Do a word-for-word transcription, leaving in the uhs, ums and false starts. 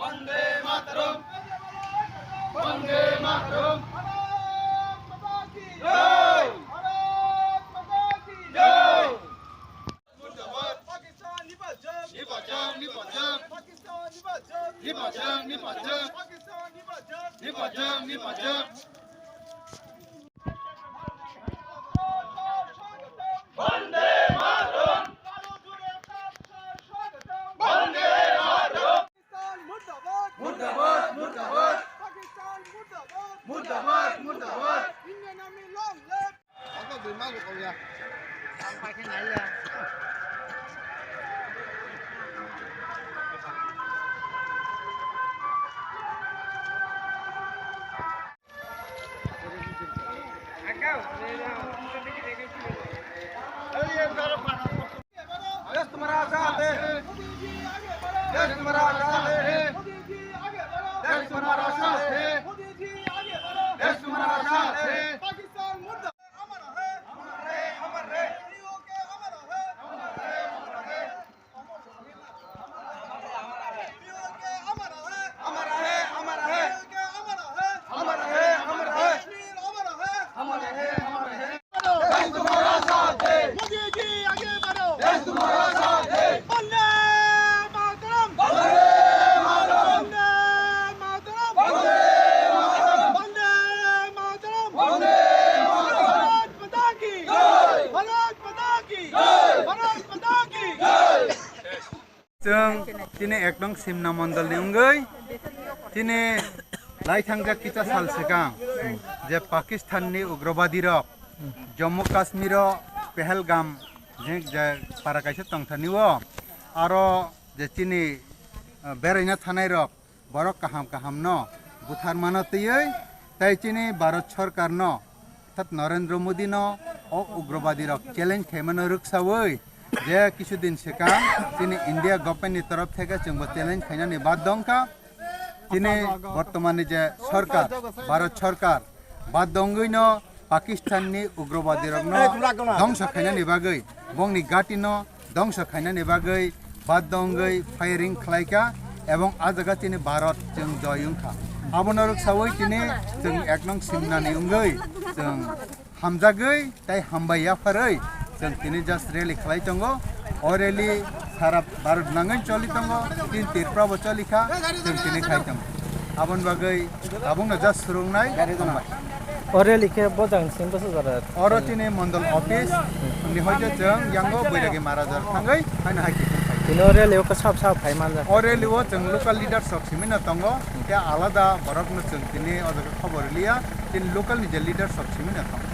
Vande Mataram! Vande Mataram! Jai! Jai! Murdabad! Pakistan ni bajak! Ni bajak, ni bajak! Pakistan ni bajak! Ni bajak, ni bajak! Pakistan ni bajak! Ni bajak, ni bajak! Vande Mataram! Vande Mataram! Pakistan murdabad! Murdabad, murdabad! Pakistan murdabad! Murdabad, murdabad! Indian Army long live! देश तुम्हारा आजाद है। देश तुम्हारा आजाद है। देश तुम्हारा आजाद है। देश तुम्हारा आजाद है। पाकिस्तान मुर्दा अमर है। अमर है, अमर है। पीओके अमर है। अमर है, अमर है। पीओके अमर है। अमर है, अमर है। पीओके अमर है। अमर है, अमर है। कश्मीर अमर है। अमर है, अमर है। देश तुम्हारा साथ है। मोदी जी आगे बढ़ो। देश तुम्हारा साथ है। वंदे मातरम। वंदे मातरम। वंदे मातरम। वंदे मातरम। वंदे मातरम। भारत माता की जय। भारत माता की जय। भारत माता की जय। Chwng tini ek nong Simna mondol ni wngwi tini lai thangjak kisa sal swkang je Pakistan ni ugrobadi rok Jammu Kashmir o Pahalgam je, je para kaisa tongthani o aro je chini, eh, beraina thanai rok borok kaham kaham no butharmano twiwi tei chini Bharat Sarkar no Orthat Narendra Modi no o ugrobadi rok challenge khaimano rwksawi je kisu din swkang chini India government ni torof theke chwngbo challenge khainani bad dongkha. Chini bortomani je sarkar, Bharat sarkar bad dongwi no Pakistan ni ugrobadi rokno dongsa khainani bagwi bongni gati no dongsa khainani bagwi bad dongwi firing khlaikha ebong a jaga chini Bharat chwng joy wngkha. Abono rwksawi chini chwng ek nong Simna ni wngwi chwng hamjagwi tei hambai yapharwi chwng tini just rally khlai tongo. O rally sara Bharat nangwi choli tongo, tin Tripura bo choli kha, chwng tini khai tongo. Aboni bagwi tabukno just swrwngnai hambai. O rally khe bojang simi bwsajak? Oro chini mondol office ni hoite chwng yango Boiragi Marajar thangwi haino hai kiphilkhai. Tini o rally o khe sab sab phai manjak? O rally o chwng local leaders rok simi no tongo, tei alada borok no chwng tini o jaga khobor liya, chini local ni je leaders rok simi no tongo.